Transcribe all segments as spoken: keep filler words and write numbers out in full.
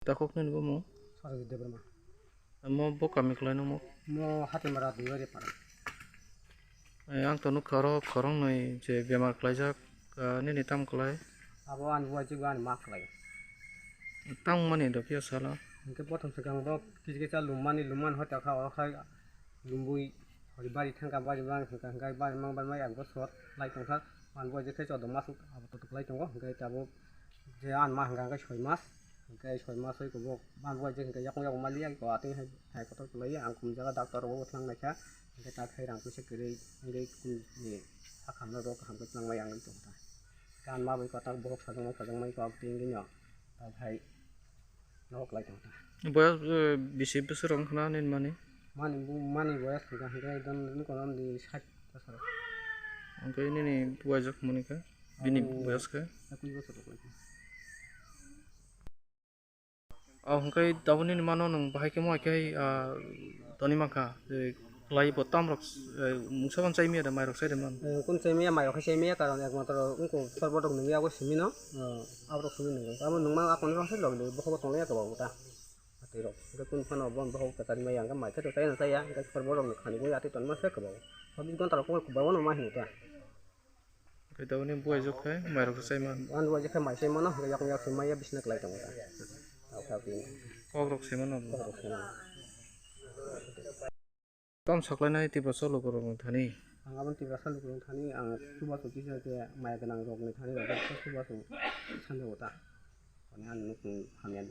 Takhuk nini bumung? Sarojit Debbarma. Mo bo kami kwlai nung mo? Mo Hatimara Duiwari para. Eh, ang to nukha oro khoroknwi je bemar kwlaijak, ah, nini tamo kwlai? Abo ani buai jibo ani ma kwlai. Tamo mani do phiya salo? Hwnkhe bothom swkang bo kisa kisa lummani, lummani hota kha oro khai lumbui hori bari thangkha, bari mang hwnkha, hwnkhe bari mang bari mai ang bo sot lai tongkha. Ani buai je khe choddo mas abo to kwlai tongo, hwnkhe tabuk je ani ma hwnkha hwnkhe soi mas, hwnkhe soi mas oi kubuk ani buai je hwnkhe yakung yakung mali ang ko atwng hai hai kotor kwlai ang kum jaga doctor rogo thang naikha, hwnkhe ta khai rang puisa kwrwi wngwi kum ni sakhamno rok kaham khe twnang mai ang tongkha. Gan ma bai kotor bohok sajang mai sajang mai kok twi wngwi no ta khai. Nok lai tong ta. Boyas, eh, bisi bwswk rok wngkha na nini mani? Mani bu-, mani boyas wngkha hwnkhe don wngkha di sat bosor. Hwnkhe nini buaijak mani khe? Bini Ani boyas khe? Ekwis bosor rok wngkha. Oh, hwnkhe tabuk nini mano nwng bahai khe mo hai khe, ah, toni mankha, eh, Kwlai bo tam rok, eh, mungsa ban chai maya da, mai rok chai da man. Eh, kun chai maya, mai rok chai maya, karon ekmatro wngkuk sorbot rok nungya bo simi no. Oh, abo rok simi nungya. Abo nungma akon rok se log de, bokhok tong ya kabo ta. Atwi rok. Hwnkhe kun phano bon bokhok kwchari maya, hwnkhe mai khe to chai na chaya, hwnkhe sorbot rok ni khani bo atwi tonma se kabo. Chobbish ghonta rok kok kabo no ma hino ta. Hwnkhe tabuk ni buai jok khe mai rok chai man. An buai jok khe mai chai mano, hwnkhe yakung yak simi maya bisna kwlai tongo ta. Kok rok simi mano. Kok rok simi mano. Tam saklainai Tiprasa lukurokni thani? Ang aboni Tiprasa lukurokni thani ang chubachu kisa khe maya gwnang rokni thani rok khe chubachu sanjao ta. Ani ani nukhung hamya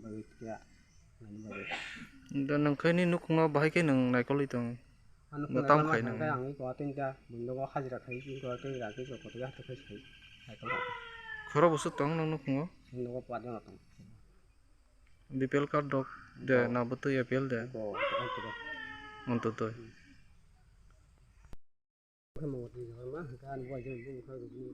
bagwi khe naini bagwi. Da nwng khe nini nukhungo bahai khe nwng naikolwi tong? Ang nukhung tam naikolma khai thangkhe nang. Ang iko atwng khe buini nogo hajira khai iko atwng khe kotor khe hathai khai sai naikol tong. Khorok bwswk tong nwng nukhungo? Nogo patjano tong. B P L card rok de na bwtwi A P L de? Bo, Antyodoi. Antyodoi. Khe mo twi jora ma, gan bo jeng bung kha rukni.